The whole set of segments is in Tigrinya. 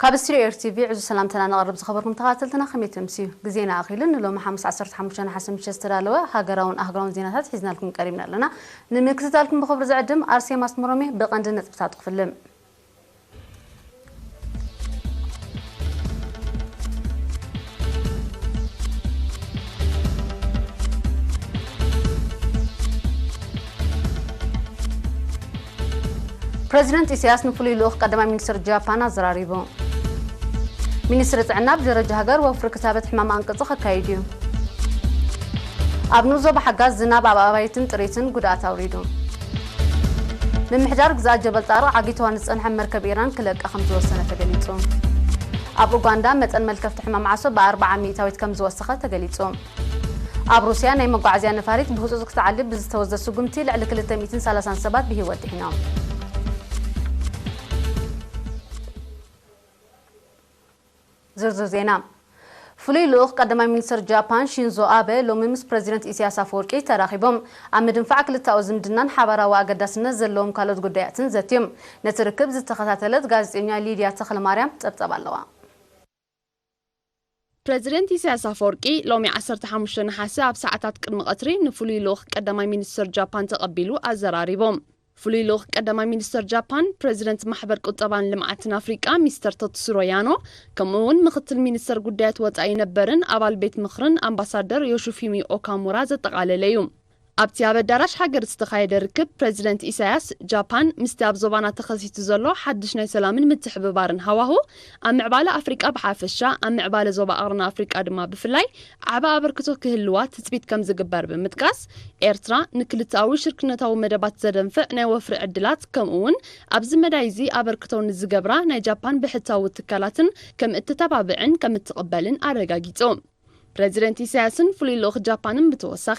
ካብ ስቱዲዮ ኤር ቲ ቪ ዕዙዝ ሰላምታና ነቕርብ ዝኸበርኩም ተኸታተልትና፣ ከመይ ትምስዩ? ግዜና ኣኺሉ ንሎሚ ሓሙስ ዓሰርተ ሓሙሽተ ነሓሰ ምሸት ዝተዳለወ ሃገራውን ኣህጉራውን ዜናታት ሒዝናልኩም ቀሪብና ኣለና። ንምክትታልኩም ብኽብሪ ዝዕድም ኣርሴማ ኣስመሮም እየ። ብቐንዲ ነጥብታቱ ክፍልም። ፕረዚደንት ኢሳያስ ንፍሉይ ልኡኽ ቀዳማይ ሚኒስትር ጃፓን ኣዘራሪቡ። ሚኒስትሪ ጥዕና ብደረጃ ሃገር ወፍሪ ክታበት ሕማም ኣንቅጺ ከካይድ እዩ። ኣብ ንኡስ ዞባ ሓጋዝ ዝናብ ኣብ ኣባይትን ጥሪትን ጉድኣት ኣውሪዱ። ምምሕዳር ግዝኣት ጀበል ጣርቕ ዓጊትዋ ንዝጸንሐ መርከብ ኢራን ክለቃ ከም ዝወሰነ ተገሊጹ። ኣብ ኡጋንዳ መጠን መልከፍቲ ሕማም ዓሶ ብኣርብዓ ሚእታዊት ከም ዝወሰኸ ተገሊጹ። ኣብ ሩስያ ናይ መጓዓዝያ ነፋሪት ብህጹጽ ክትዓሊ ብዝተወስደ ስጉምቲ ልዕሊ ክልተ ሚእትን ሰላሳን ሰባት ብህይወት ድሒኖም። ዝርዝር ዜና። ፍሉይ ልኡኽ ቀዳማይ ሚኒስትር ጃፓን ሺንዞ ኣበ ሎሚ ምስ ፕረዚደንት ኢሳያስ ኣፈወርቂ ተራኺቦም። ኣብ ምድንፋዕ ክልተኣዊ ዝምድናን ሓባራዊ ኣገዳስነት ዘለዎም ካልኦት ጉዳያትን ዘትዮም። ነቲ ርክብ ዝተኸታተለት ጋዜጠኛ ሊድያ ተኽለማርያም ጸብጻብ ኣለዋ። ፕረዚደንት ኢሳያስ ኣፈወርቂ ሎሚ ዓሰርተ ሓሙሽተ ነሓሰ ኣብ ሰዓታት ቅድሚ ቀትሪ ንፍሉይ ልኡኽ ቀዳማይ ሚኒስትር ጃፓን ተቐቢሉ ኣዘራሪቦም። ፍሉይ ልኡኽ ቀዳማይ ሚኒስተር ጃፓን፣ ፕረዚደንት ማሕበር ቁጠባን ልምዓትን ኣፍሪቃ ሚስተር ተትስሮ ያኖ፣ ከምኡ እውን ምኽትል ሚኒስተር ጉዳያት ወጻኢ ነበርን ኣባል ቤት ምኽርን ኣምባሳደር ዮሺፉሚ ኦካሙራ ዘጠቓለለ እዩ። ኣብቲ ኣብ ኣዳራሽ ሃገር ዝተኻየደ ርክብ፣ ፕረዚደንት ኢሳያስ፣ ጃፓን ምስቲ ኣብ ዞባና ተኸሲቱ ዘሎ ሓድሽ ናይ ሰላምን ምትሕብባርን ሃዋሁ፣ ኣብ ምዕባለ ኣፍሪቃ ብሓፈሻ፣ ኣብ ምዕባለ ዞባ ቀርኒ ኣፍሪቃ ድማ ብፍላይ ዓቢ ኣበርክቶ ክህልዋ ትጽቢት ከም ዝግበር ብምጥቃስ፣ ኤርትራ ንክልተኣዊ ሽርክነታዊ መደባት ዘደንፍዕ ናይ ወፍሪ ዕድላት፣ ከምኡ እውን ኣብዚ መዳይ እዚ ኣበርክቶ ንዝገብራ ናይ ጃፓን ብሕታዊ ትካላትን ከም እተተባብዕን ከም እትቕበልን ኣረጋጊጹ። ፕረዚደንት ኢሳያስን ፍሉይ ልኡኽ ጃፓንን ብተወሳኺ፣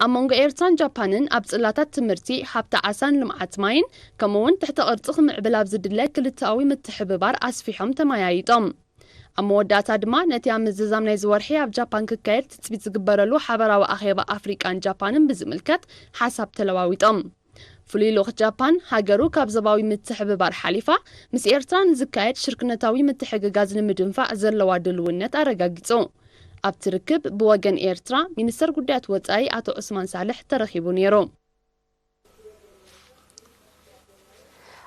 ኣብ መንጎ ኤርትራን ጃፓንን ኣብ ጽላታት ትምህርቲ፣ ሃብቲ ዓሳን ልምዓት ማይን፣ ከምኡ እውን ትሕተ ቅርጺ ክምዕብል ኣብ ዝድለ ክልተኣዊ ምትሕብባር ኣስፊሖም ተመያይጦም። ኣብ መወዳእታ ድማ፣ ነቲ ኣብ ምዝዛም ናይዚ ወርሒ ኣብ ጃፓን ክካየድ ትጽቢት ዝግበረሉ ሓበራዊ ኣኼባ ኣፍሪቃን ጃፓንን ብዝምልከት ሓሳብ ተለዋዊጦም። ፍሉይ ልኡኽ ጃፓን፣ ሃገሩ ካብ ዞባዊ ምትሕብባር ሓሊፋ፣ ምስ ኤርትራ ንዝካየድ ሽርክነታዊ ምትሕግጋዝ ንምድንፋዕ ዘለዋ ድልውነት ኣረጋጊጹ። ኣብቲ ርክብ፣ ብወገን ኤርትራ፣ ሚኒስተር ጉዳያት ወጻኢ ኣቶ ዑስማን ሳልሕ ተረኺቡ ነይሩ።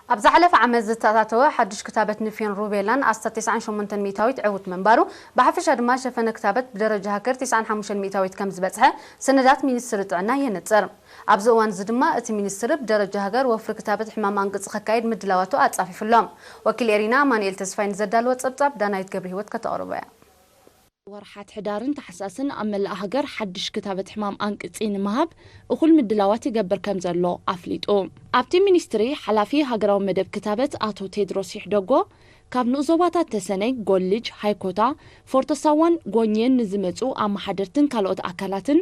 ኣብ ዝሓለፈ ዓመት ዝተኣታተወ ሓድሽ ክታበት ንፊን ሩቤላን ኣስታት ተስዓን ሸሞንተን ሚእታዊት ዕዉት ምንባሩ፣ ብሓፈሻ ድማ ሸፈነ ክታበት ብደረጃ ሃገር ተስዓን ሓሙሽተን ሚእታዊት ከም ዝበጽሐ ሰነዳት ሚኒስትሪ ጥዕና የነጽር። ኣብዚ እዋን እዚ ድማ እቲ ሚኒስትሪ ብደረጃ ሃገር ወፍሪ ክታበት ሕማም ኣንቅጺ ከካይድ ምድላዋቱ ኣጻፊፉ ኣሎ። ወኪል ኤሪና ኣማኑኤል ተስፋይ ንዘዳለዎ ጸብጻብ ዳናይት ገብረ ህይወት ከተቕርቦ እያ። ወርሓት ሕዳርን ታሕሳስን ኣብ መላእ ሃገር ሓድሽ ክታበት ሕማም ኣንቅጺ ንምሃብ እኹል ምድላዋት ይገብር ከም ዘሎ ኣፍሊጡ። ኣብቲ ሚኒስትሪ ሓላፊ ሃገራዊ መደብ ክታበት ኣቶ ቴድሮስ ይሕደጎ፣ ካብ ንኡስ ዞባታት ተሰነይ፣ ጎልጅ፣ ሃይኮታ፣ ፎርቶ ሳዋን ጎንየን ንዝመጹ ኣመሓደርትን ካልኦት ኣካላትን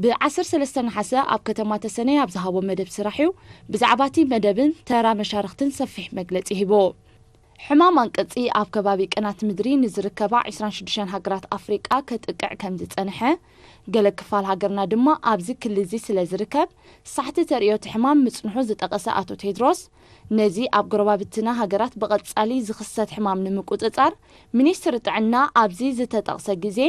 ብ ዓሰርተ ሰለስተ ነሓሰ ኣብ ከተማ ተሰነይ ኣብ ዝሃቦ መደብ ስራሕ እዩ ብዛዕባ እቲ መደብን ተራ መሻርኽትን ሰፊሕ መግለጺ ሂቡ። ሕማም ኣንቅጺ ኣብ ከባቢ ቅናት ምድሪ ንዝርከባ ዕስራን ሽዱሽተን ሃገራት ኣፍሪቃ ከጥቅዕ ከም ዝጸንሐ፣ ገለ ክፋል ሃገርና ድማ ኣብዚ ክሊ እዚ ስለ ዝርከብ፣ ሳሕቲ ተርእዮ እቲ ሕማም ምጽንሑ ዝጠቐሰ ኣቶ ቴድሮስ፣ ነዚ ኣብ ጎረባብትና ሃገራት ብቐጻሊ ዝኽሰት ሕማም ንምቁጽጻር፣ ሚኒስትሪ ጥዕና ኣብዚ ዝተጠቕሰ ግዜ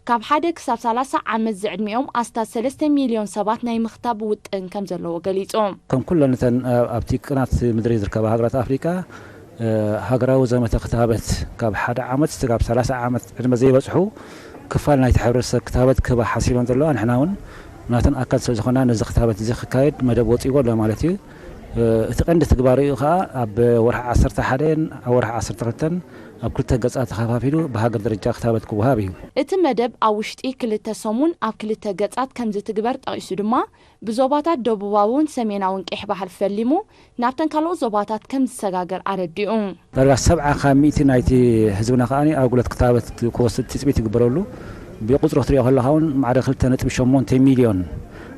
ካብ ሓደ ክሳብ ሰላሳ ዓመት ዝዕድሚኦም ኣስታት ሰለስተ ሚልዮን ሰባት ናይ ምኽታብ ውጥን ከም ዘለዎ ገሊጹ። ከም ኩለን እተን ኣብ-፣ ኣብቲ ቅናት ምድሪ ዝርከባ ሃገራት ኣፍሪቃ፣ እ፣ ሃገራዊ ዘመተ ክታበት ካብ ሓደ ዓመት እስካብ ሰላሳ ዓመት ዕድመ ዘይበጽሑ ክፋል ናይቲ ሕብረተሰብ ክታበት ክህባ ሓሲበን ዘለዋ፣ ንሕና እውን ናተን ኣካል ስለ ዝኾና ነዚ ክታበት እዚ ክካየድ መደብ ወጺዎ ኣሎ ማለት እዩ። እ፣ እቲ ቀንዲ ትግባረኡ ከኣ ኣብ ወርሒ ዓሰርተ ሓደን ኣብ ወርሒ ዓሰርተ ክልተን ኣብ ክልተ ገጻት ተኸፋፊሉ ብሃገር ደረጃ ክታበት ክወሃብ እዩ። እቲ መደብ ኣብ ውሽጢ ክልተ ሰሙን ኣብ ክልተ ገጻት ከም ዝትግበር ጠቒሱ ድማ፣ ብዞባታት ደቡባውን ሰሜናውን ቀይሕ ባሕሪ ፈሊሙ ናብተን ካልኦት ዞባታት ከም ዝሰጋገር ኣረዲኡ። ዳርጋ ሰብዓ ካብ ሚእቲ ናይቲ ህዝብና ከኣ ኣገልግሎት ክታበት ክወስድ ትጽቢት ይግበረሉ። ብቁጽሪ ክትሪኦ ከለኻ እውን ማዕረ ክልተ ነጥቢ ሸሞንተ ሚልዮን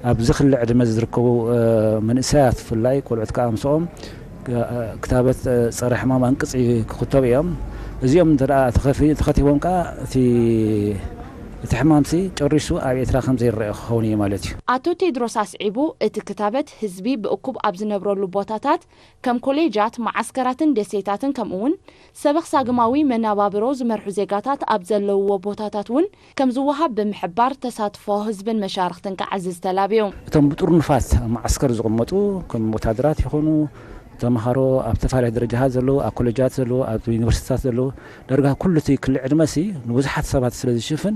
ኣብዚ ክሊ ዕድመ ዝርከቡ፣ እ፣ መንእሰያት ብፍላይ ቆልዑት ከኣ ምስኦም፣ እ፣ ክታበት፣ እ፣ ጸረ ሕማም ኣንቅጺ ክኽተቡ እዮም። እዚኦም እንተ ደኣ ተኸፊ-፣ ተኸቲቦም ከኣ እቲ እቲ ሕማምሲ ጨሪሱ ኣብ ኤርትራ ከም ዘይረአ ክኸውን እዩ ማለት እዩ። ኣቶ ቴድሮስ ኣስዒቡ፣ እቲ ክታበት ህዝቢ ብእኩብ ኣብ ዝነብረሉ ቦታታት ከም ኮሌጃት፣ መዓስከራትን ደሴታትን ከምኡውን ሰበኽ ሳግማዊ መናባብሮ ዝመርሑ ዜጋታት ኣብ ዘለውዎ ቦታታት እውን ከም ዝወሃብ ብምሕባር ተሳትፎ ህዝብን መሻርኽትን ክዓዝዝ ተላብዩ። እቶም ብጥርኑፋት ኣብ መዓስከር ዝቕመጡ ከም ወታደራት ይኾኑ ተምሃሮ ኣብ ተፈላለየ ደረጃታት ዘለዉ ኣብ ኮሌጃት ዘለዉ ኣብ ዩኒቨርሲቲታት ዘለዉ ዳርጋ ኩሉ እቲ ክሊ ዕድመ ሲ ንብዙሓት ሰባት ስለ ዝሽፍን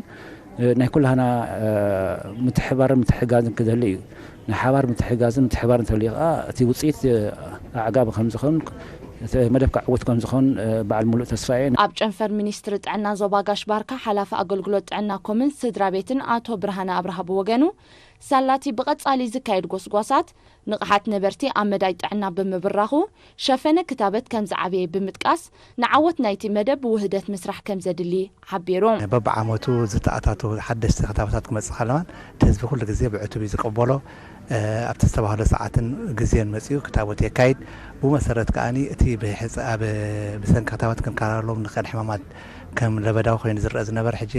ናይ ኩላህና ምትሕባርን ምትሕጋዝን ክደሊ እዩ። ናይ ሓባር ምትሕጋዝን ምትሕባርን እንተልዩ ከዓ እቲ ውፅኢት ኣዕጋቢ ከምዝኸውን እቲ መደብ ክዕወት ከምዝኸውን በዓል ሙሉእ ተስፋ እየ። ኣብ ጨንፈር ሚኒስትሪ ጥዕና ዞባ ጋሽ ባርካ ሓላፊ ኣገልግሎት ጥዕና ኮምን ስድራ ቤትን ኣቶ ብርሃነ ኣብርሃ ብወገኑ ሳላቲ ብቐጻሊ ዝካየድ ጎስጓሳት ንቕሓት ነበርቲ ኣብ መዳይ ጥዕና ብምብራኹ ሸፈነ ክታበት ከምዝዓበየ ብምጥቃስ ንዓወት ናይቲ መደብ ውህደት ምስራሕ ከምዘድሊ ሓቢሩ። በብዓመቱ ዝተኣታተዉ ሓደሽቲ ክታበታት ክመጽእ ከለዋን እቲ ህዝቢ ኩሉ ግዜ ብዕቱብ እዩ ዝቀበሎ። ኣብቲ ዝተባህሎ ሰዓትን ግዜን መጺኡ ክታቦት የካይድ። ብኡ መሰረት ከኣ እቲ ብሰንኪ ክታቦት ክንከላኸሎም ንኽእል ሕማማት ከም ለበዳዊ ኮይኑ ዝረአ ዝነበረ ሕጂ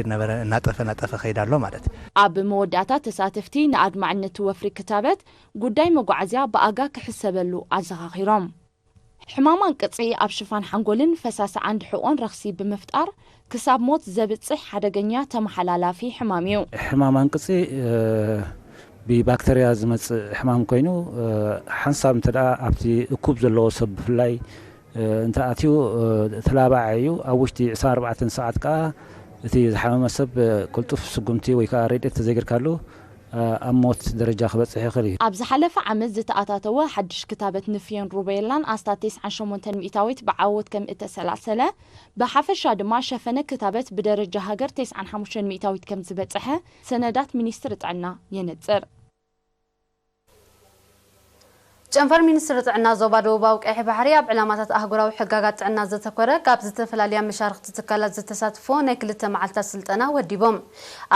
እናጠፈ እናጠፈ ከይድ ኣሎ ማለት እዩ። ኣብ መወዳእታ ተሳተፍቲ ንኣድማዕነቲ ወፍሪ ክታበት ጉዳይ መጓዓዝያ ብኣጋ ክሕሰበሉ ኣዘኻኺሮም። ሕማም ኣንቅጺ ኣብ ሽፋን ሓንጎልን ፈሳሲ ዓንዲ ሕቖን ረኽሲ ብምፍጣር ክሳብ ሞት ዘብጽሕ ሓደገኛ ተመሓላላፊ ሕማም እዩ። ሕማም ኣንቅጺ ብባክተርያ ዝመጽእ ሕማም ኮይኑ ሓንሳብ እንተ ኣብቲ እኩብ ዘለዎ ሰብ ብፍላይ እንተኣትዩ ተላባዒ እዩ። ኣብ ውሽጢ ዕስራን ኣርባዕተን ሰዓት ከኣ እቲ ዝሓመመ ሰብ ቅልጡፍ ስጉምቲ ወይ ከዓ ረድኤት ተዘይገርካሉ ኣብ ሞት ደረጃ ክበፅሕ ይኽእል እዩ። ኣብ ዝሓለፈ ዓመት ዝተኣታተወ ሓድሽ ክታበት ንፍዮን ሩቤላን ኣስታት ተስዓን ሸሞንተን ሚእታዊት ብዓወት ከም እተሰላሰለ፣ ብሓፈሻ ድማ ሸፈነ ክታበት ብደረጃ ሃገር ተስዓን ሓሙሽተን ሚእታዊት ከም ዝበፅሐ ሰነዳት ሚኒስትሪ ጥዕና የነፅር። ጨንፈር ሚኒስትሪ ጥዕና ዞባ ደቡባዊ ቀይሕ ባሕሪ ኣብ ዕላማታት ኣህጉራዊ ሕጋጋት ጥዕና ዘተኮረ ካብ ዝተፈላለያ መሻርኽቲ ትካላት ዝተሳትፎ ናይ ክልተ መዓልታት ስልጠና ወዲቦም።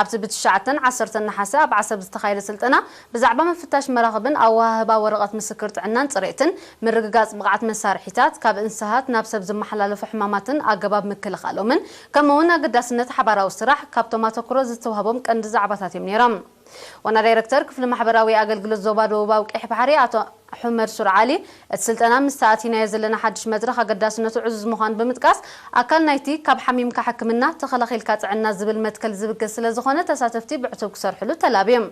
ኣብቲ ብ ትሽዓተን ዓሰርተን ነሓሰ ኣብ ዓሰብ ዝተኻየደ ስልጠና ብዛዕባ ምፍታሽ መራኽብን ኣወሃህባ ወረቐት ምስክር ጥዕናን ጽሬትን፣ ምርግጋጽ ብቕዓት መሳርሒታት፣ ካብ እንስሳት ናብ ሰብ ዝመሓላለፉ ሕማማትን ኣገባብ ምክልኻሎምን፣ ከምኡ'ውን ኣገዳስነት ሓባራዊ ስራሕ ካብቶም ኣተኩሮ ዝተዋህቦም ቀንዲ ዛዕባታት እዮም ነይሮም። ዋና ዳይረክተር ክፍሊ ማሕበራዊ ኣገልግሎት ዞባ ደቡባዊ ቀይሕ ባሕሪ ኣቶ ሑመድ ሱር ዓሊ፣ እቲ ስልጠና ምስቲ ኣእቲናዮ ዘለና ሓድሽ መድረኽ ኣገዳስነቱ ዕዙዝ ምዃኑ ብምጥቃስ፣ ኣካል ናይቲ ካብ ሓሚምካ ሕክምና፣ ተኸላኺልካ ጥዕና ዝብል መትከል ዝብገስ ስለዝኾነ ተሳተፍቲ ብዕቱብ ክሰርሕሉ ተላብዮም።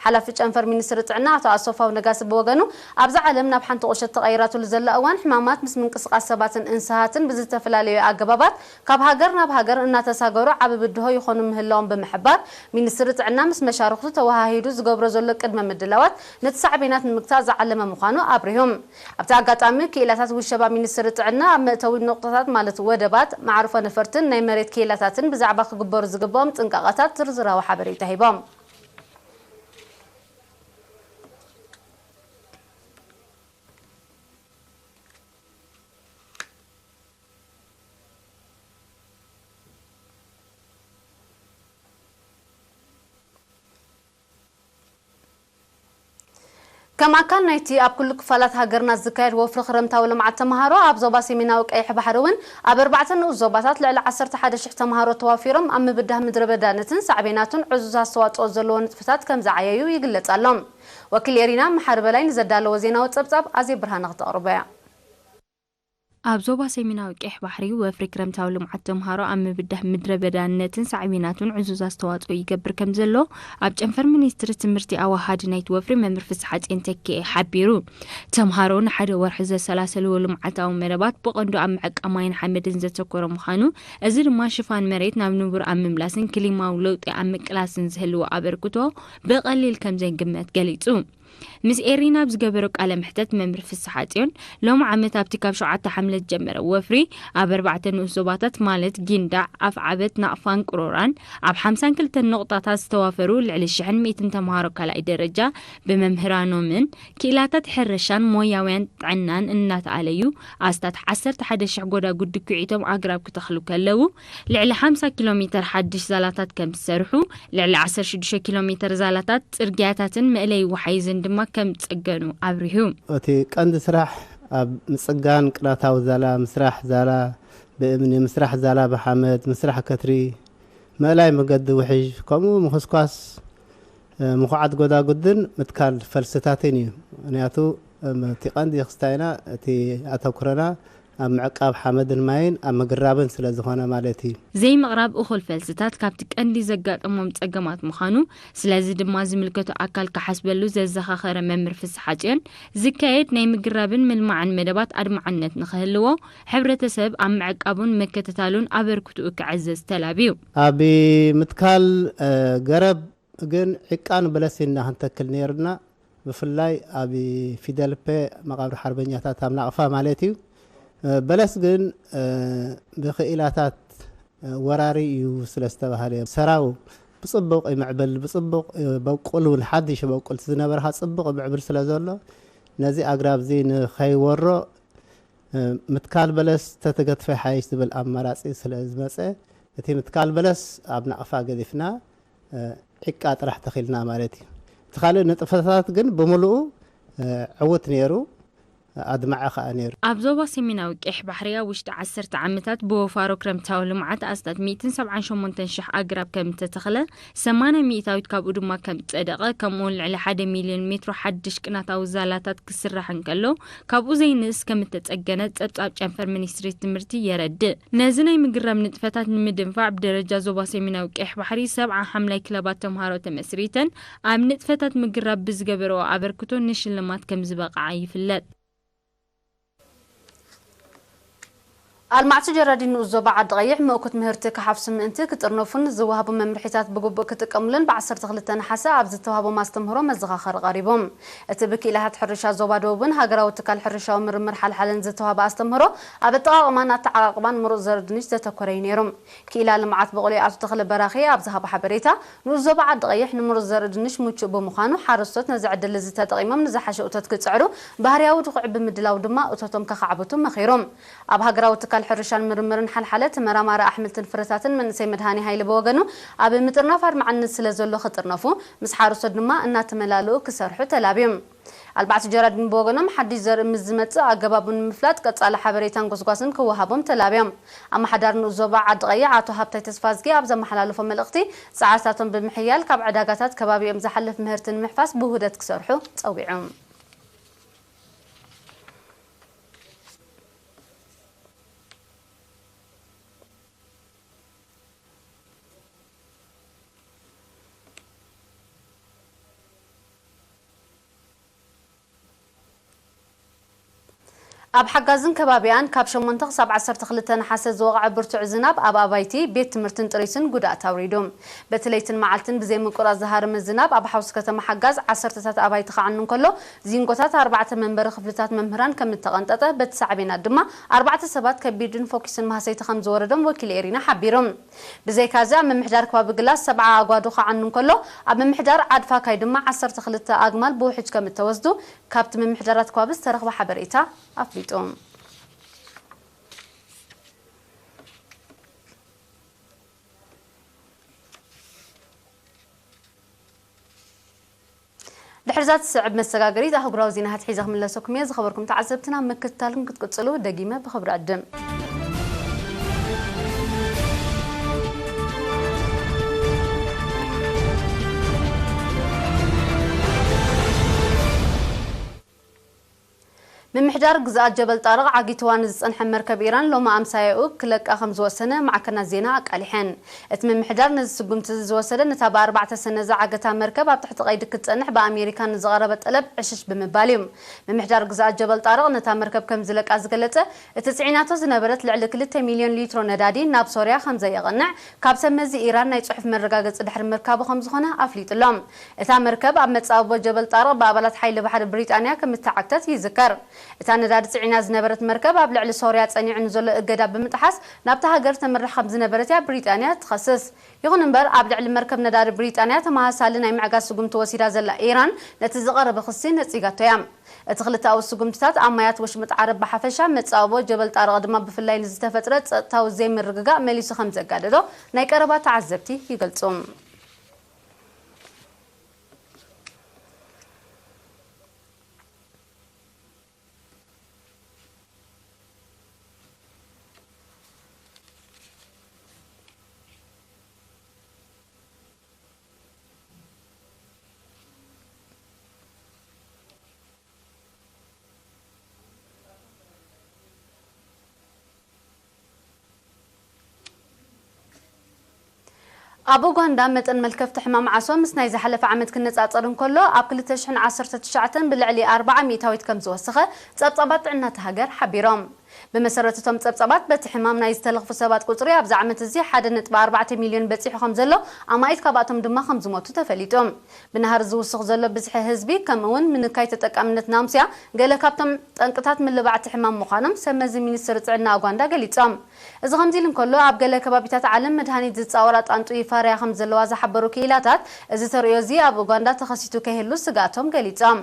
ሓላፊ ጨንፈር ሚኒስትሪ ጥዕና ኣቶ ኣሰፋው ነጋሲ ብወገኑ፣ ኣብዛ ዓለም ናብ ሓንቲ ቁሸት ተቐይራትሉ ዘላ እዋን ሕማማት ምስ ምንቅስቓስ ሰባትን እንስሳትን ብዝተፈላለዩ ኣገባባት ካብ ሃገር ናብ ሃገር እናተሳገሩ ዓቢ ብድሆ ይኾኑ ምህላዎም ብምሕባር፣ ሚኒስትሪ ጥዕና ምስ መሻርኽቱ ተወሃሂዱ ዝገብሮ ዘሎ ቅድመ ምድላዋት ነቲ ሳዕቤናት ንምግታእ ዝዓለመ ምዃኑ ኣብሪሁ። ኣብቲ ኣጋጣሚ ክኢላታት ውሸባ ሚኒስትሪ ጥዕና ኣብ መእተዊ ነቑጣታት ማለት ወደባት፣ መዓርፎ ነፈርትን ናይ መሬት ክኢላታትን ብዛዕባ ክግበሩ ዝግብኦም ጥንቃቐታት ዝርዝራዊ ሓበሬታ ሂቦም። ከም ኣካል ናይቲ ኣብ ኩሉ ክፋላት ሃገርና ዝካየድ ወፍሪ ክረምታዊ ልምዓት ተምሃሮ፣ ኣብ ዞባ ሰሜናዊ ቀይሕ ባሕሪ እውን ኣብ ኣርባዕተ ንኡስ ዞባታት ልዕሊ ዓሰርተ ሓደ ሽሕ ተምሃሮ ተዋፊሮም ኣብ ምብዳህ ምድረ በዳነትን ሳዕቤናቱን ዕዙዝ ኣስተዋፅኦ ዘለዎ ንጥፈታት ከም ዝዓየዩ ይግለፅ ኣሎ። ወኪል ኤሪና መሓሪ በላይ ንዘዳለዎ ዜናዊ ፀብፃብ ኣዜብ ብርሃነ ክተቕርቦ እያ። ኣብ ዞባ ሰሜናዊ ቀይሕ ባሕሪ ወፍሪ ክረምታዊ ልምዓት ተምሃሮ ኣብ ምብዳህ ምድረ በዳነትን ሳዕቤናቱን ዕዙዝ ኣስተዋፅኦ ይገብር ከም ዘሎ ኣብ ጨንፈር ሚኒስትሪ ትምህርቲ ኣወሃሃዲ ናይቲ ወፍሪ መምህር ፍስሓጽዮን ተኪኤ ሓቢሩ። ተምሃሮ ንሓደ ወርሒ ዘሰላሰልዎ ልምዓታዊ መደባት ብቐንዱ ኣብ ምዕቃብ ማይን ሓመድን ዘተኮረ ምዃኑ፣ እዚ ድማ ሽፋን መሬት ናብ ንቡር ኣብ ምምላስን ክሊማዊ ለውጢ ኣብ ምቅላስን ዝህልዎ ኣበርክቶ ብቐሊል ከም ዘይግመት ገሊጹ። ምስ ኤሪና ኣብ ዝገበሮ ቃለ መሕተት መምህር ፍስሓጽዮን፣ ሎሚ ዓመት ኣብቲ ካብ ሸውዓተ ሓምለ ዝጀመረ ወፍሪ ኣብ ኣርባዕተ ንኡስ ዞባታት ማለት ጊንዳዕ፣ ኣፍዓበት፣ ናቕፋን ቅሮራን ኣብ ሓምሳን ክልተን ነቑጣታት ዝተዋፈሩ ልዕሊ ሽሕን ሚእትን ተምሃሮ ካልኣይ ደረጃ ብመምህራኖምን ክኢላታት ሕርሻን ሞያውያን ጥዕናን እናተኣለዩ ኣስታት ዓሰርተ ሓደ ሽሕ ጎዳጉዲ ኲዒቶም ኣግራብ ክተኽሉ ከለዉ፣ ልዕሊ ሓምሳ ኪሎ ሜተር ሓድሽ ዛላታት ከም ዝሰርሑ፣ ልዕሊ ዓሰርተ ሽዱሽተ ኪሎ ሜተር ዛላታት፣ ጽርግያታትን መእለዪ ወሓይዝን ድማ ከም ዝጸገኑ ኣብሪሁ። እቲ ቀንዲ ስራሕ ኣብ ምጽጋን ቅራታዊ ዛላ፣ ምስራሕ ዛላ ብእምኒ፣ ምስራሕ ዛላ ብሓመድ፣ ምስራሕ ከትሪ፣ ምእላይ መገዲ ውሕጅ፣ ከምኡ ምኹስኳስ፣ እ፣ ምኹዓት ጎዳጉድን ምትካል ፈልስታትን እዩ። ምኽንያቱ፣ እም፣ እቲ ቀንዲ ክስታይና፣ እቲ ኣተኩሮና ኣብ ምዕቃብ ሓመድን ማይን ኣብ ምግራብን ስለ ዝኾነ ማለት እዩ። ዘይምቕራብ እኹል ፈልስታት ካብቲ ቀንዲ ዘጋጠሞም ጸገማት ምዃኑ፣ ስለዚ ድማ ዝምልከቶ ኣካል ክሓስበሉ ዘዘኻኸረ መምህር ፍስሓጽዮን፣ ዝካየድ ናይ ምግራብን ምልማዕን መደባት ኣድማዕነት ንኽህልዎ፣ ሕብረተሰብ ኣብ ምዕቃቡን ምክትታሉን ኣበርክትኡ ክዕዘዝ ተላብዩ። ኣብ ምትካል፣ እ፣ ገረብ ግን ዒቃን በለስ ኢና ክንተክል ነይርና። ብፍላይ ኣብ ፊደልፔ መቓብር ሓርበኛታት ኣብ ናቕፋ ማለት እዩ። እ፣ በለስ ግን፣ እ፣ ብክኢላታት፣ እ፣ ወራሪ እዩ ስለ ዝተባህለ፣ ሰራው ብጽቡቕ ይምዕብል፣ ብጽቡቕ፣ እ፣ በቁል እውን ሓድሽ በቁል ዝነበርካ ጽቡቕ ይምዕብል ስለ ዘሎ፣ ነዚ ኣግራብ እዚ ንኸይወሮ፣ እ፣ ምትካል በለስ ተተገድፈ ሓይሽ ዝብል ኣማራጺ ስለ ዝመጸ፣ እቲ ምትካል በለስ ኣብ ናቕፋ ገዲፍና፣ እ፣ ዒቃ ጥራሕ ተኺልና ማለት እዩ። እቲ ካልእ ንጥፈታት ግን ብምሉኡ፣ እ፣ ዕዉት ነይሩ፣ ኣድማዒ ኸኣ ነይሩ። ኣብ ዞባ ሰሜናዊ ቀይሕ ባሕሪ ኣብ ውሽጢ ዓሰርተ ዓመታት ብወፋሮ ክረምታዊ ልምዓት ኣስታት ሚእትን ሰብዓን ሸሞንተን ሽሕ ኣግራብ ከም እተተኽለ፣ ሰማንያ ሚእታዊት ካብኡ ድማ ከም ዝጸደቐ፣ ከምኡውን ልዕሊ ሓደ ሚልዮን ሜትሮ ሓድሽ ቅናታዊ ዛላታት ክስራሕ እንከሎ፣ ካብኡ ዘይንእስ ከም እተጸገነ ጸብጻብ ጨንፈር ሚኒስትሪ ትምህርቲ የረድእ። ነዚ ናይ ምግራብ ንጥፈታት ንምድንፋዕ ብደረጃ ዞባ ሰሜናዊ ቀይሕ ባሕሪ ሰብዓ ሓምላይ ክለባት ተምሃሮ ተመስሪተን ኣብ ንጥፈታት ምግራብ ብዝገበረኦ ኣበርክቶ ንሽልማት ከም ዝበቕዓ ይፍለጥ። ኣልማዕቲ ጀራዲን ንኡስ ዞባ ዓዲ ቀይሕ ምእኩት ምህርቲ ክሓፍሱ ምእንቲ ክጥርነፉን ዝወሃቡ መምርሒታት ብግቡእ ክጥቀሙሉን ብ ዓሰርተ ክልተ ነሓሰ ኣብ ዝተዋህቦም ኣስተምህሮ መዘኻኸሪ ቀሪቡ። እቲ ብክኢላታት ሕርሻ ዞባ ደቡብን ሃገራዊ ትካል ሕርሻዊ ምርምር ሓልሓለን ዝተዋህበ ኣስተምህሮ ኣብ ኣጠቓቕማን ኣተዓቓቕባን ምሩፅ ዘርኢ ድንሽ ዘተኮረ እዩ ነይሩ። ክኢላ ልምዓት በቑሊ ኣቶ ተኽለ በራኺ ኣብ ዝሃቦ ሓበሬታ፣ ንኡስ ዞባ ዓዲ ቀይሕ ንምሩፅ ዘርኢ ድንሽ ምቹእ ብምዃኑ፣ ሓረስቶት ነዚ ዕድል እዚ ተጠቒሞም ንዝሓሸ እቶት ክጽዕሩ፣ ባህርያዊ ድኹዒ ብምድላው ድማ እቶቶም ከኻዕብቱ መኺሩ። ኣብ ሃገራዊ ትካል ሕርሻን ምርምርን ሓልሓለ ተመራማሪ ኣሕምልትን ፍረታትን መንእሰይ መድሃኔ ሃይለ ብወገኑ፣ ኣብ ምጥርናፍ ኣድማዕነት ስለ ዘሎ ክጥርነፉ፣ ምስ ሓረስቶት ድማ እናተመላለኡ ክሰርሑ ተላብዮም። ኣልባዕቲ ጀራዲን ብወገኖም፣ ሓድሽ ዘርኢ ምስ ዝመጽእ ኣገባቡ ንምፍላጥ ቀጻሊ ሓበሬታን ጎስጓስን ክወሃቦም ተላብዮም። ኣመሓዳሪ ንኡስ ዞባ ዓዲ ቀይሕ ኣቶ ሃብታይ ተስፋዝጊ ኣብ ዘመሓላለፎ መልእኽቲ፣ ጻዕርታቶም ብምሕያል ካብ ዕዳጋታት ከባቢኦም ዝሓልፍ ምህርቲ ንምሕፋስ ብውህደት ክሰርሑ ጸዊዑ። ኣብ ሓጋዝን ከባቢኣን ካብ ሸሞንተ ክሳብ ዓሰርተ ክልተ ነሓሰ ዝወቕዐ ብርቱዕ ዝናብ ኣብ ኣባይቲ፣ ቤት ትምህርትን ጥሪትን ጉድኣት ኣውሪዱ። በቲ ለይትን መዓልትን ብዘይ ምቁራጽ ዝሃረመ ዝናብ ኣብ ሓውሲ ከተማ ሓጋዝ ዓሰርተታት ኣባይቲ ክዓኑ እንከሎ፣ ዚንጎታት ኣርባዕተ መንበሪ ክፍልታት መምህራን ከም እተቐንጠጠ፣ በቲ ሳዕቤናት ድማ ኣርባዕተ ሰባት ከቢድን ፈኲስን ማህሰይቲ ከም ዝወረዶም ወኪል ኤሪና ሓቢሩ። ብዘይካዚ ኣብ ምምሕዳር ከባቢ ግላስ ሰብዓ ኣጓዱ ክዓኑ እንከሎ፣ ኣብ ምምሕዳር ዓድፋካይ ድማ ዓሰርተ ክልተ ኣግማል ብውሕጅ ከም እተወስዱ ካብቲ ምምሕዳራት ከባቢ ዝተረኽበ ሓበሬታ ኣፍሊጡ። ድሕሪ እዛ ትስዕብ መሰጋገሪት ኣህጉራዊ ዜናታት ሒዘ ክምለሰኩም እየ። ዝኸበርኩም ተዓዘብትና፣ ምክትታልኩም ክትቅጽሉ ደጊመ ብኽብሪ ዕድም። ምምሕዳር ግዝኣት ጀበል ጣርቕ ዓጊትዋ ንዝጸንሐ መርከብ ኢራን ሎሚ ኣምሳያኡ ክለቃ ከም ዝወሰነ ማዕከናት ዜና ኣቃሊሐን። እቲ ምምሕዳር ነዚ ስጉምቲ እዚ ዝወሰደ ነታ ብኣርባዕተ ሰነ ዝዓገታ መርከብ ኣብ ትሕቲ ቀይዲ ክትጸንሕ ብኣሜሪካ ንዝቐረበ ጠለብ ዕሽሽ ብምባል እዩ። ምምሕዳር ግዝኣት ጀበል ጣርቕ ነታ መርከብ ከም ዝለቃ ዝገለጸ እቲ ጽዒናቶ ዝነበረት ልዕሊ ክልተ ሚልዮን ሊትሮ ነዳዲ ናብ ሶርያ ከም ዘየቐንዕ ካብ ሰብ መዚ ኢራን ናይ ጽሑፍ መረጋገጺ ድሕሪ ምርካቡ ከም ዝኾነ ኣፍሊጡ ኣሎ። እታ መርከብ ኣብ መጻብቦ ጀበል ጣርቕ ብኣባላት ሓይሊ ባሕሪ ብሪጣንያ ከም እተዓግተት ይዝከር። እታ ነዳዲ ጽዒና ዝነበረት መርከብ ኣብ ልዕሊ ሶርያ ጸኒዑ ንዘሎ እገዳ ብምጥሓስ ናብታ ሃገር ተምርሕ ከም ዝነበረት እያ ብሪጣንያ ትኸስስ። ይኹን እምበር፣ ኣብ ልዕሊ መርከብ ነዳዲ ብሪጣንያ ተመሳሳሊ ናይ ምዕጋት ስጉምቲ ወሲዳ ዘላ ኢራን ነቲ ዝቐረበ ክሲ ነጺጋቶ እያ። እቲ ክልተኣዊ ስጉምትታት ኣብ ማያት ወሽመጥ ዓረብ ብሓፈሻ፣ መጻብቦ ጀበል ጣርቕ ድማ ብፍላይ ንዝተፈጥረ ጸጥታዊ ዘይምርግጋእ መሊሱ ከም ዘጋደዶ ናይ ቀረባ ተዓዘብቲ ይገልጹ። ኣብ ኡጋንዳ መጠን መልከፍቲ ሕማም ዓሶ ምስ ናይ ዝሓለፈ ዓመት ክነጻጸር እንከሎ፣ ኣብ ክልተ ሽሕን ዓሰርተ ትሽዓተን ብልዕሊ ኣርብዓ ሚእታዊት ከም ዝወሰኸ ጸብጻባት ጥዕና እታ ሃገር ሓቢሮም። ብመሰረት እቶም ጸብጻባት፣ በቲ ሕማም ናይ ዝተለኽፉ ሰባት ቁጽሪ ኣብዚ ዓመት እዚ ሓደ ነጥቢ ኣርባዕተ ሚልዮን በጺሑ ከም ዘሎ፣ ኣማኢት ካብኣቶም ድማ ከም ዝሞቱ ተፈሊጡ። ብናህሪ ዝውስኽ ዘሎ ብዝሒ ህዝቢ፣ ከምኡ እውን ምንካይ ተጠቃምነት ናሙስያ፣ ገለ ካብቶም ጠንቅታት ምልባዕቲ ሕማም ምዃኖም ሰብ መዚ ሚኒስትሪ ጥዕና ኡጋንዳ ገሊጾም። እዚ ከምዚ ኢሉ እንከሎ፣ ኣብ ገለ ከባቢታት ዓለም መድሃኒት ዝጻወራ ጣንጡ ይፋረያ ከም ዘለዋ ዝሓበሩ ክኢላታት፣ እዚ ተርእዮ እዚ ኣብ ኡጋንዳ ተኸሲቱ ከይህሉ ስግኣቶም ገሊጾም።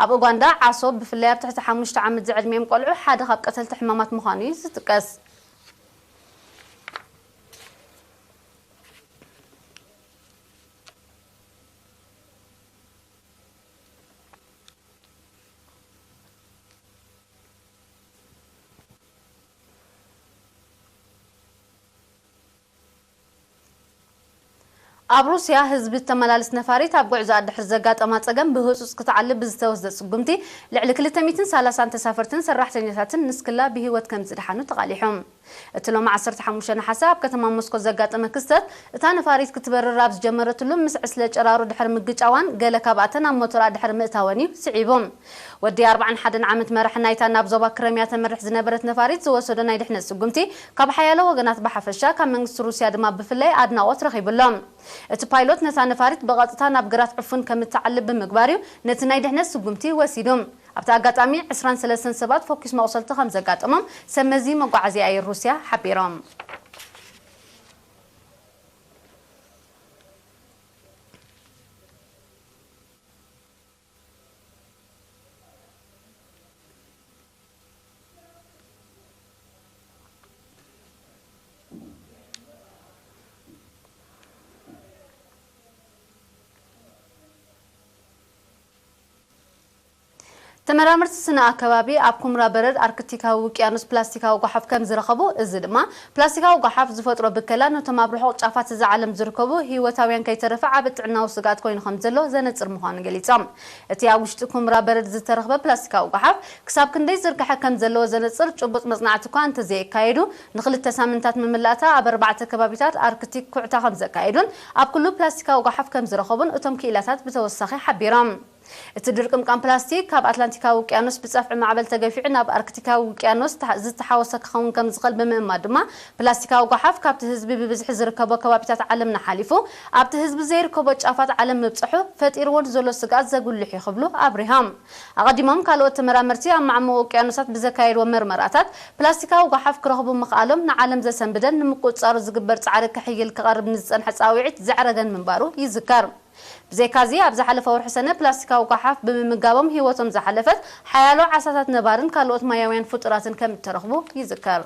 ኣብ ኡጋንዳ፣ ዓሶ ብፍላይ ኣብ ትሕቲ ሓሙሽተ ዓመት ዝዕድሚኦም ቆልዑ ሓደ ካብ ቀተልቲ ሕማማት ምዃኑ እዩ ዝጥቀስ። ኣብ ሩስያ፣ ህዝቢ እተመላልስ ነፋሪት ኣብ ጉዕዞ ኣድሕር ዘጋጠማ ጸገም ብህጹጽ ክትዓሊ ብዝተወስደ ስጉምቲ፣ ልዕሊ ክልተ ሚእትን ሰላሳን ተሳፈርትን ሰራሕተኛታትን ንስክላ ብህይወት ከም ዝደሓኑ ተቓሊሑ። እቲ ሎሚ ዓሰርተ ሓሙሽተ ነሓሰ ኣብ ከተማ ሞስኮ ዘጋጠመ ክስተት፣ እታ ነፋሪት ክትበርር ኣብ ዝጀመረትሉ ምስ ዕስለ ጨራሩ ድሕሪ ምግጫዋን ገለ ካብኣተን ኣብ ሞተራ ድሕሪ ምእታወን እዩ ስዒቡ። ወዲ ኣርባዓን ሓደን ዓመት መራሒ ናይታ ናብ ዞባ ክረምያ ተምርሕ ዝነበረት ነፋሪት ዝወሰዶ ናይ ድሕነት ስጉምቲ፣ ካብ ሓያሎ ወገናት ብሓፈሻ፣ ካብ መንግስቲ ሩስያ ድማ ብፍላይ ኣድናቖት ረኺቡሎም። እቲ ፓይሎት ነታ ነፋሪት ብቐጥታ ናብ ግራት ዕፉን ከም እትዓልብ ብምግባር እዩ ነቲ ናይ ድሕነት ስጉምቲ ወሲዱ። ኣብቲ ኣጋጣሚ ዕስራን ሰለስተን ሰባት ፈኲስ መቑሰልቲ ከም ዘጋጠሞም ሰብ መዚ መጓዓዝያ ኣየር ሩስያ ሓቢሮም። ተመራመርቲ ስነ ኣከባቢ፣ ኣብ ኩምራ በረድ ኣርክቲካዊ ውቅያኖስ ፕላስቲካዊ ጓሓፍ ከም ዝረኸቡ፣ እዚ ድማ ፕላስቲካዊ ጓሓፍ ዝፈጥሮ ብከላ ነቶም ኣብ ርሑቕ ጫፋት እዛ ዓለም ዝርከቡ ህይወታውያን ከይተረፈ ዓቢ ጥዕናዊ ስግኣት ኮይኑ ከም ዘሎ ዘነጽር ምዃኑ ገሊጾም። እቲ ኣብ ውሽጢ ኩምራ በረድ ዝተረኽበ ፕላስቲካዊ ጓሓፍ ክሳብ ክንደይ ዝርግሐ ከም ዘለዎ ዘነጽር ጭቡጥ መጽናዕቲ እኳ እንተዘየካየዱ፣ ንኽልተ ሳምንታት መመላእታ ኣብ ኣርባዕተ ከባቢታት ኣርክቲክ ኩዕታ ከም ዘካየዱን ኣብ ኩሉ ፕላስቲካዊ ጓሓፍ ከም ዝረኸቡን እቶም ክኢላታት ብተወሳኺ ሓቢሮም። እቲ ድርቅምቃም ፕላስቲክ፣ ካብ ኣትላንቲካዊ ውቅያኖስ ብጸፍዒ ማዕበል ተገፊዑ ናብ ኣርክቲካዊ ውቅያኖስ ተሓ-፣ ዝተሓወሰ ክኸውን ከም ዝኽእል ብምእማን ድማ፣ ፕላስቲካዊ ጓሓፍ ካብቲ ህዝቢ ብብዝሒ ዝርከቦ ከባቢታት ዓለምና ሓሊፉ፣ ኣብቲ ህዝቢ ዘይርከቦ ጫፋት ዓለም ምብጽሑ፣ ፈጢርዎ ንዘሎ ስግኣት ዘጉልሕ እዩ ክብሉ ኣብሪሆም። ኣቐዲሞም ካልኦት ተመራመርቲ ኣብ ማዕሙቕ ውቅያኖሳት ብዘካየድዎ መርመራታት፣ ፕላስቲካዊ ጓሓፍ ክረኽቡ ምኽኣሎም ንዓለም ዘሰንብደን ንምቁጽጻሩ ዝግበር ጻዕሪ ክሕይል ክቐርብ ንዝጸንሐ ጻውዒት ዘዕረገን ምንባሩ ይዝከር። ብዘይካዚ፣ ኣብ ዝሓለፈ ወርሒ ሰነ ፕላስቲካዊ ጓሓፍ ብምምጋቦም ህይወቶም ዝሓለፈት ሓያሎ ዓሳታት ነባርን ካልኦት ማያውያን ፍጡራትን ከም እተረኽቡ ይዝከር።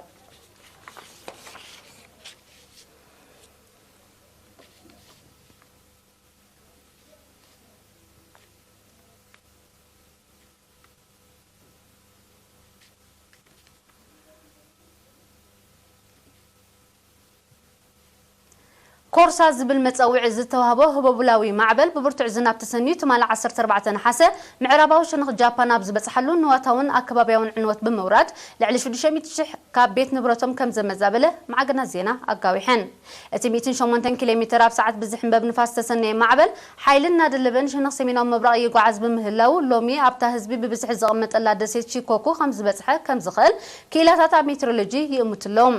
ኮርሳ ዝብል መጸውዒ ዝተዋህቦ ህቦቡላዊ ማዕበል ብብርቱዕ ዝናብ ተሰንዩ ትማሊ ዓሰርተ ኣርባዕተ ነሓሰ ምዕራባዊ ሸነኽ ጃፓን ኣብ ዝበጽሓሉ ንዋታውን ኣከባብያውን ዕንወት ብምውራድ ልዕሊ ሽዱሽተ ሚእቲ ሽሕ ካብ ቤት ንብረቶም ከም ዘመዛበለ ማዕገናት ዜና ኣጋዊሐን። እቲ ሚእትን ሸሞንተን ኪሎ ሜተር ኣብ ሰዓት ብዝሕንበብ ንፋስ ዝተሰነየ ማዕበል ሓይሊ እናደለበ ንሸነኽ ሰሜናዊ ምብራቕ ይጓዓዝ ብምህላው፣ ሎሚ ኣብታ ህዝቢ ብብዝሒ ዝቕመጠላ ደሴት ሺኮኩ ከም ዝበጽሐ ከም ዝኽእል ክኢላታት ኣብ ሜትሮሎጂ ይእምቱ ኣለዉ።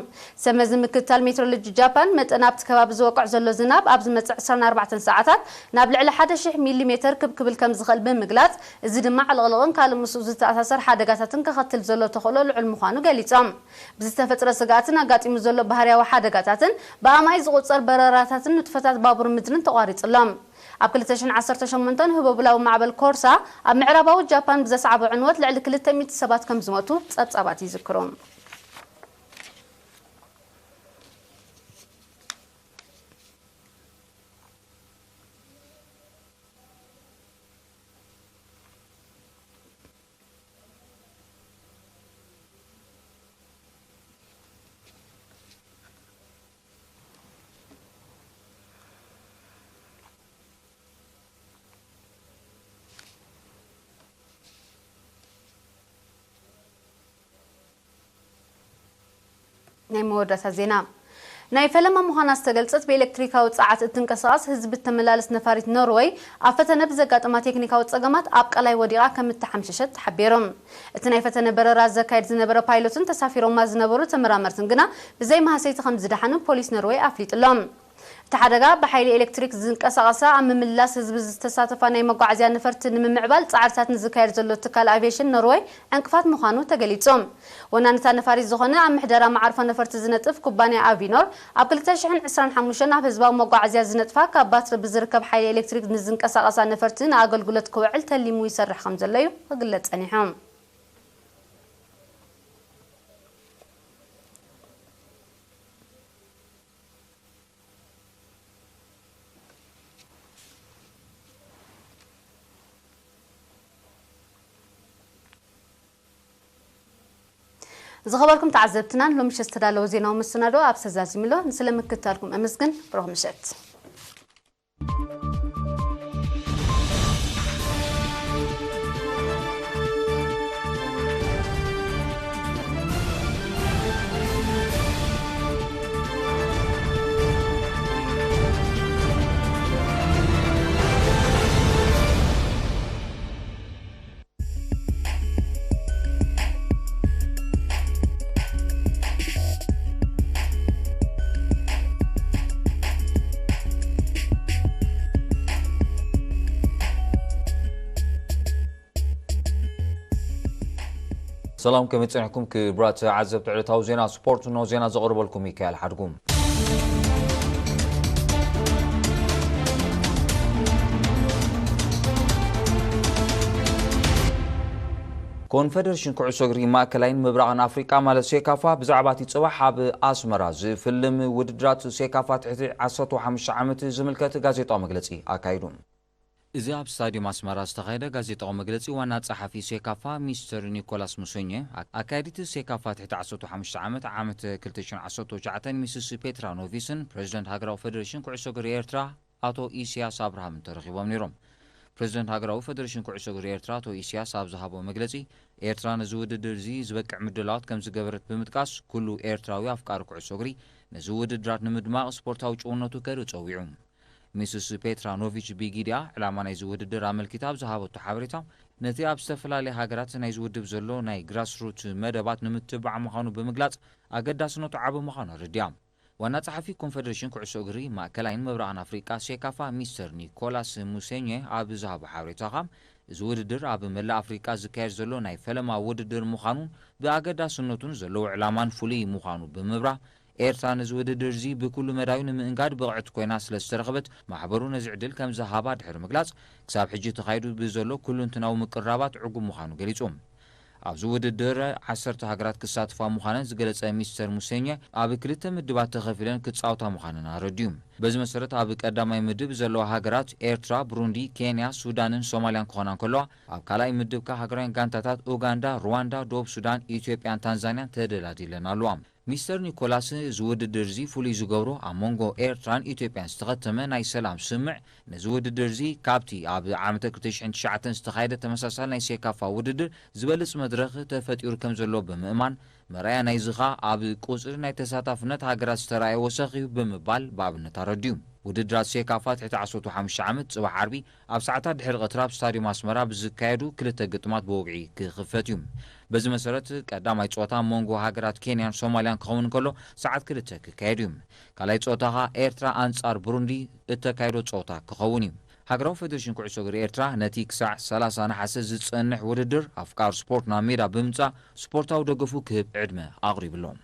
ሰብ መዚ ምክትታል ሜትሮሎጂ ጃፓን፣ መጠን ኣብቲ ከባቢ ዝወቅዕ ዘሎ ዝናብ ኣብ ዝመጽእ ዕስራን ኣርባዕተን ሰዓታት ናብ ልዕሊ ሓደ ሺሕ ሚሊ ሜተር ክብ ክብል ከም ዝኽእል ብምግላጽ፣ እዚ ድማ ዕልቕልቕን ካልእ ምስኡ ዝተኣሳሰር ሓደጋታትን ከኸትል ዘሎ ተኽእሎ ልዑል ምዃኑ ገሊጾም። ብዝተፈጥረ ስግኣትን ኣጋጢሙ ዘሎ ባህርያዊ ሓደጋታትን ብኣማኢት ዝቑጸር በረራታትን ንጥፈታት ባቡር ምድርን ተቋሪጹ ኣሎ። ኣብ ክልተ ሽሕን ዓሰርተ ሸሞንተን ህቦብላዊ ማዕበል ኮርሳ ኣብ ምዕራባዊ ጃፓን ብዘስዓቦ ዕንወት ልዕሊ ክልተ ሚእቲ ሰባት ከም ዝሞቱ ጸብጻባት ይዝክሩ። ናይ መወዳእታ ዜና። ናይ ፈለማ ምዃና ዝተገልጸት ብኤሌክትሪካዊ ጸዓት እትንቀሳቐስ ህዝቢ እተመላልስ ነፋሪት ኖርወይ ኣብ ፈተነ ብዘጋጠማ ቴክኒካዊ ጸገማት ኣብ ቀላይ ወዲቓ ከም እተሓምሸሸት ተሓቢሩ። እቲ ናይ ፈተነ በረራ ዘካይድ ዝነበረ ፓይሎትን ተሳፊሮማ ዝነበሩ ተመራመርትን ግና ብዘይ ማህሰይቲ ከም ዝደሓኑ ፖሊስ ኖርወይ ኣፍሊጡ ኣሎ። እቲ ሓደጋ ብሓይሊ ኤሌክትሪክ ዝንቀሳቐሳ ኣብ ምምላስ ህዝቢ ዝተሳተፋ ናይ መጓዓዝያ ነፈርቲ ንምምዕባል ጻዕርታት ንዝካየድ ዘሎ ትካል ኣቪዬሽን ኖርወይ ዕንቅፋት ምዃኑ ተገሊጹ። ወናኒታ ነፋሪት ዝኾነ ኣብ ምሕደራ መዓርፎ ነፈርቲ ዝነጥፍ ኩባንያ ኣቪኖር ኣብ ክልተ ሽሕን ዕስራን ሓሙሽተን ኣብ ህዝባዊ መጓዓዝያ ዝነጥፋ ካብ ባትሪ ብዝርከብ ሓይሊ ኤሌክትሪክ ንዝንቀሳቐሳ ነፈርቲ ንኣገልግሎት ክውዕል ተሊሙ ይሰርሕ ከም ዘሎ እዩ ክግለጽ ጸኒሑ። ዝኸበርኩም ተዓዘብትና፣ ሎሚ ምሸት ዝተዳለወ ዜናዊ መሰናዶ ኣብ ሰዛዚሙ ኣሎ። ንስለ ምክትታልኩም ኣመስግን። ብሩኽ ምሸት። ሰላም፣ ከመይ ጸኒሕኩም ክቡራት ተዓዘብቲ ዕለታዊ ዜና ስፖርት? እነሆ ዜና ዘቕርበልኩም ሚካኤል ሓድጉ። ኮንፈደሬሽን ኩዕሶ እግሪ ማእከላይን ምብራቕን ኣፍሪቃ ማለት ሴካፋ ብዛዕባ እቲ ጽባሕ ኣብ ኣስመራ ዝፍልም ውድድራት ሴካፋ ትሕቲ ዓሰርተ ሓሙሽተ ዓመት ዝምልከት ጋዜጣዊ መግለጺ ኣካይዱ። እዚ ኣብ ስታድዮም ኣስመራ ዝተኻየደ ጋዜጣዊ መግለጺ ዋና ጸሓፊ ሴካፋ ሚስተር ኒኮላስ ሙሶኘ፣ ኣካየዲት ሴካፋ ትሕቲ ዓሰርተ ሓሙሽተ ዓመት ዓመት ክልተ ሽሕን ዓሰርተ ትሽዓተን ሚስስ ፔትራኖቪስን ፕሬዚደንት ሃገራዊ ፈደሬሽን ኩዕሶ እግሪ ኤርትራ ኣቶ ኢሲያስ ኣብርሃምን ተረኺቦም ነይሮም። ፕሬዚደንት ሃገራዊ ፈደሬሽን ኩዕሶ እግሪ ኤርትራ ኣቶ ኢሲያስ ኣብ ዝሃቦ መግለጺ፣ ኤርትራ ነዚ ውድድር እዚ ዝበቅዕ ምድላዋት ከም ዝገበረት ብምጥቃስ፣ ኩሉ ኤርትራዊ ኣፍቃሪ ኩዕሶ እግሪ ነዚ ውድድራት ንምድማቕ ስፖርታዊ ጭውነቱ ከርኢ ጸዊዑ። ሚስስ ፔትራኖቪች ቢጊድያ ዕላማ ናይዚ ውድድር ኣመልኪታ ኣብ ዝሃበቶ ሓበሬታ፣ ነቲ ኣብ ዝተፈላለያ ሃገራት ናይዚ ውድብ ዘሎ ናይ ግራስሩት መደባት ንምትብባዕ ምዃኑ ብምግላጽ፣ ኣገዳስነቱ ዓቢ ምዃኑ ኣረዲኣ። ዋና ጸሓፊ ኮንፈደሬሽን ኩዕሶ እግሪ ማእከላይን ምብራቕን ኣፍሪቃ ሴካፋ ሚስተር ኒኮላስ ሙሴኘ ኣብ ዝሃቦ ሓበሬታ፣ እዚ ውድድር ኣብ መላእ ኣፍሪቃ ዝካየድ ዘሎ ናይ ፈለማ ውድድር ምዃኑን ብኣገዳስነቱን ዘለዎ ዕላማን ፍሉይ ምዃኑ ብምብራህ፣ ኤርትራ ነዚ ውድድር እዚ ብኩሉ መዳዩ ንምእንጋድ ብቕዕቲ ኮይና ስለ ዝተረኽበት፣ ማሕበሩ ነዚ ዕድል ከም ዝሃባ ድሕሪ ምግላጽ፣ ክሳብ ሕጂ ተኻይዱ ብዘሎ ኩሉንትናዊ ምቅርራባት ዕጉብ ምዃኑ ገሊጹ። ኣብዚ ውድድር ዓሰርተ ሃገራት ክሳተፋ ምዃነን ዝገለጸ ሚስተር ሙሴኘ፣ ኣብ ክልተ ምድባት ተኸፊለን ክጻወታ ምዃነን ኣረዲኡ። በዚ መሰረት፣ ኣብ ቀዳማይ ምድብ ዘለዋ ሃገራት ኤርትራ፣ ብሩንዲ፣ ኬንያ፣ ሱዳንን ሶማልያን ክኾና እንከለዋ፣ ኣብ ካልኣይ ምድብ ከኣ ሃገራውያን ጋንታታት ኡጋንዳ፣ ሩዋንዳ፣ ደቡብ ሱዳን፣ ኢትዮጵያን ታንዛንያን ተደላዲለን ኣለዋ። ሚስተር ኒኮላስ፣ እዚ ውድድር እዚ ፍሉይ ዝገብሮ፣ ኣብ መንጎ ኤርትራን ኢትዮጵያን ዝተኸተመ ናይ ሰላም ስምምዕ፣ ነዚ ውድድር እዚ ካብቲ ኣብ ዓመተ ክልተ ሽሕን ትሽዓተን ዝተኻየደ ተመሳሳሊ ናይ ሴካፋ ውድድር ዝበልጽ መድረኽ ተፈጢሩ ከም ዘሎ ብምእማን፣ መርኣያ ናይዚ ኸኣ ኣብ ቁጽሪ ናይ ተሳታፍነት ሃገራት ዝተራእየ ወሰኽ እዩ ብምባል ብኣብነት ኣረዲኡ። ውድድራት ሴካፋ ትሕቲ ዓሰርተ ሓሙሽተ ዓመት ጽባሕ ዓርቢ ኣብ ሰዓታት ድሕሪ ቀትሪ ኣብ ስታድዮም ኣስመራ ብዝካየዱ ክልተ ግጥማት ብወግዒ ክኽፈት እዩ። በዚ መሰረት፣ ቀዳማይ ጸወታ መንጎ ሃገራት ኬንያን ሶማልያን ክኸውን እንከሎ፣ ሰዓት ክልተ ክካየድ እዩ። ካልኣይ ጸወታ ኸኣ ኤርትራ ኣንጻር ብሩንዲ እተካይዶ ጸወታ ክኸውን እዩ። ሃገራዊ ፌደሬሽን ኩዕሶ እግሪ ኤርትራ ነቲ ክሳዕ ሰላሳ ነሓሰ ዝጸንሕ ውድድር ኣፍቃር ስፖርት ናብ ሜዳ ብምምጻእ ስፖርታዊ ደገፉ ክህብ ዕድመ ኣቕሪቡ ኣሎ።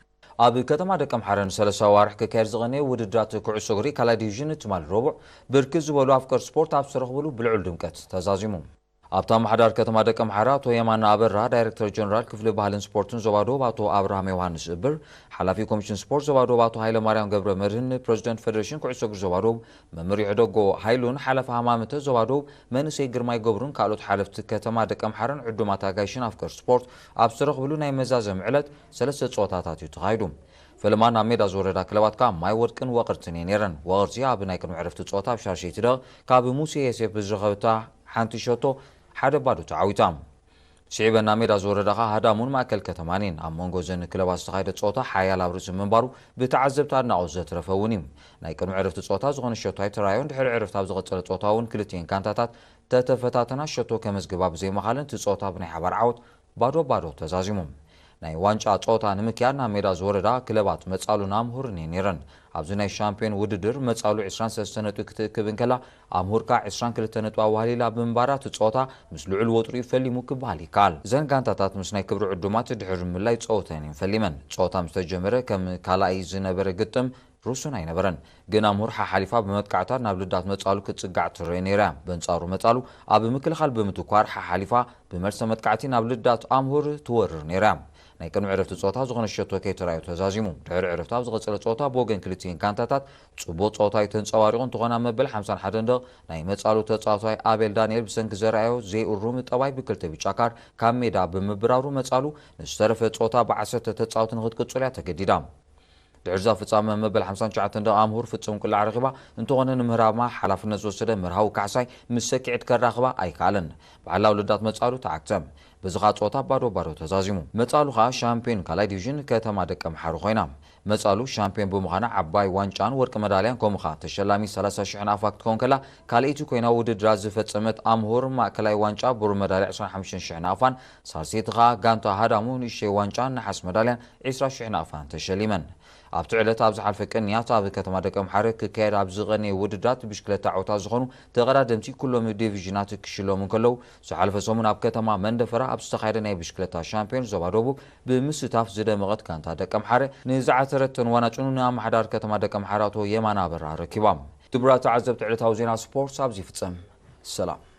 ኣብ ከተማ ደቀምሓረ ንሰለስተ ኣዋርሕ ክካየድ ዝቐነየ ውድድራት ኩዕሶ እግሪ ካልኣይ ዲቪዥን ትማሊ ረቡዕ ብርክት ዝበሉ ኣፍቀርቲ ስፖርት ኣብ ዝተረኽብሉ ብልዑል ድምቀት ተዛዚሙ። ኣብታ ኣመሓዳሪ ከተማ ደቀምሓረ ኣቶ የማነ ኣበራ፣ ዳይሬክተር ጀነራል ክፍሊ ባህልን ስፖርትን ዞባ ደቡብ ኣቶ ኣብርሃም ዮሃንስ እብር፣ ሓላፊ ኮሚሽን ስፖርት ዞባ ደቡብ ኣቶ ሃይለማርያም ገብረ መድህን፣ ፕሬዚደንት ፌደሬሽን ኩዕሶ እግሪ ዞባ ደቡብ መምህር ይሕደጎ ሃይሉን ሓላፊ ሃማመተ ዞባ ደቡብ መንእሰይ ግርማይ ገብሩን ካልኦት ሓለፍቲ ከተማ ደቀምሓረን ዕዱማት ኣጋይሽን ኣፍቀርቲ ስፖርት ኣብ ዝተረኽብሉ ናይ መዛዘሚ ዕለት ሰለስተ ጸወታታት እዩ ተኻይዱ። ፈለማ ናብ ሜዳ ዝወረዳ ክለባት ከኣ ማይ ወርቅን ወቕርትን እየን ነይረን። ወቕርቲ ኣብ ናይ ቅድሚ ዕረፍቲ ጸወታ ኣብ ሻርሸይቲ ደቂቕ ካብ ሙሴ የሴፍ ብዝረኸበታ ሓንቲ ሸቶ ሓደ ባዶ ተዓዊታ። ስዒበን ናብ ሜዳ ዝወረዳ ከኣ ሃዳሙን ማእከል ከተማን እየን። ኣብ መንጎ እዘን ክለባት ዝተኻየደ ጸወታ ሓያል ኣብ ርእሲ ምንባሩ ብተዓዘብቲ ኣድናቖት ዘትረፈ እውን እዩ። ናይ ቅድሚ ዕረፍቲ ጸወታ ዝኾነ ሸቶ ኣይተራዮን፣ ድሕሪ ዕረፍቲ ኣብ ዝቐጸለ ጸወታ እውን ክልቲኤን ጋንታታት ተተፈታተና ሸቶ ከመዝግባ ብዘይምኻለን እቲ ጸወታ ብናይ ሓባር ዓወት ባዶ ባዶ ተዛዚሙ። ናይ ዋንጫ ጸወታ ንምክያድ ናብ ሜዳ ዝወረዳ ክለባት መጻሉ ናምሁርን እየን ነይረን። ኣብዚ ናይ ሻምፒዮን ውድድር መጻሉ ዕስራን ሰለስተን ነጥቢ ክትእክብ እንከላ፣ ኣምሁር ከኣ ዕስራን ክልተን ነጥቢ ኣዋህሊላ ብምንባራ እቲ ጸወታ ምስ ልዑል ወጥሪኡ ፈሊሙ ክበሃል ይከኣል። እዘን ጋንታታት ምስ ናይ ክብሪ ዕዱማት ድሕሪ ምልላይ ጸወተን እየን ፈሊመን። ጸወታ ምስ ተጀመረ ከም ካልኣይ ዝነበረ ግጥም ርሱን ኣይነበረን። ግን ኣምሁር ሓሓሊፋ ብመጥቃዕታ ናብ ልዳት መጻሉ ክትጽጋዕ ትረአ ነይራ እያ። በንጻሩ መጻሉ ኣብ ምክልኻል ብምትኳር ሓሓሊፋ ብመልሰ መጥቃዕቲ ናብ ልዳት ኣምሁር ትወርር ነይራ እያ። ናይ ቅድሚ ዕረፍቲ ጸወታ ዝኾነ ሸቶ ከይተራዮ ተዛዚሙ። ድሕሪ ዕረፍቲ ኣብ ዝቐጸለ ጸወታ ብወገን ክልቲኤን ጋንታታት ጽቡቕ ጸወታ እዩ ተንጸባሪቑ፣ እንተኾነ ኣብ መበል ሓምሳን ሓደን ደቕ ናይ መጻሉ ተጻዋታይ ኣቤል ዳንኤል ብሰንኪ ዘርኣዮ ዘይእሩም ጠባይ ብክልተ ቢጫ ካርድ ካብ ሜዳ ብምብራሩ መጻሉ ንዝተረፈ ጸወታ ብዓሰርተ ተጻወቲ ንክትቅጽሎ እያ ተገዲዳ። ድሕሪ እዛ ፍጻመ መበል ሓምሳን ትሽዓተን ደቕ ኣምሁር ፍጹም ቅላዕ ረኺባ፣ እንተኾነ ንምህራማ ሓላፍነት ዝወሰደ መርሃዊ ካሕሳይ ምስ ሰኪዕት ከራኽባ ኣይከኣለን። ብሓላው ልዳት መጻሉ ተዓግተ። በዚ ኸኣ ጸወታ ባዶ ባዶ ተዛዚሙ። መጻሉ ኸኣ ሻምፒዮን ካልኣይ ዲቪዥን ከተማ ደቀምሓረ ኮይና። መጻሉ ሻምፒዮን ብምዃና ዓባይ ዋንጫን ወርቂ መዳልያን ከምኡ ኸኣ ተሸላሚ ሰላሳ ሽሕ ናቕፋ ክትከውን ከላ፣ ካልኣይቲ ኮይና ውድድራ ዝፈጸመት ኣምሁር ማእከላይ ዋንጫ ብሩር መዳልያ ዕስራን ሓሙሽተን ሽሕ ናቕፋን፣ ሳልሰይቲ ኸኣ ጋንታ ሃዳሙ ንእሽተይ ዋንጫን ነሓስ መዳልያን ዕስራ ሽሕ ናቕፋን ተሸሊመን። ኣብቲ ዕለት ኣብ ዝሓልፈ ቅንያት ኣብ ከተማ ደቀምሓረ ክካየድ ኣብ ዝቐነየ ውድድራት ብሽክለታ ዓወታት ዝኾኑ ተቐዳደምቲ ኩሎም ዲቪዥናት ክሽለሙ እንከለዉ፣ ዝሓለፈ ሰሙን ኣብ ከተማ መንደፈራ ኣብ ዝተኻየደ ናይ ብሽክለታ ሻምፒዮን ዞባ ደቡብ ብምስታፍ ዝደመቐት ጋንታ ደቀምሓረ ንዝዓተረተን ዋናጭኑ ንኣመሓዳሪ ከተማ ደቀምሓረ ኣቶ የማነ ኣበራ ኣረኪባ። ክቡራት ተዓዘብቲ፣ ዕለታዊ ዜና ስፖርት ኣብዚ ይፍጸም። ሰላም።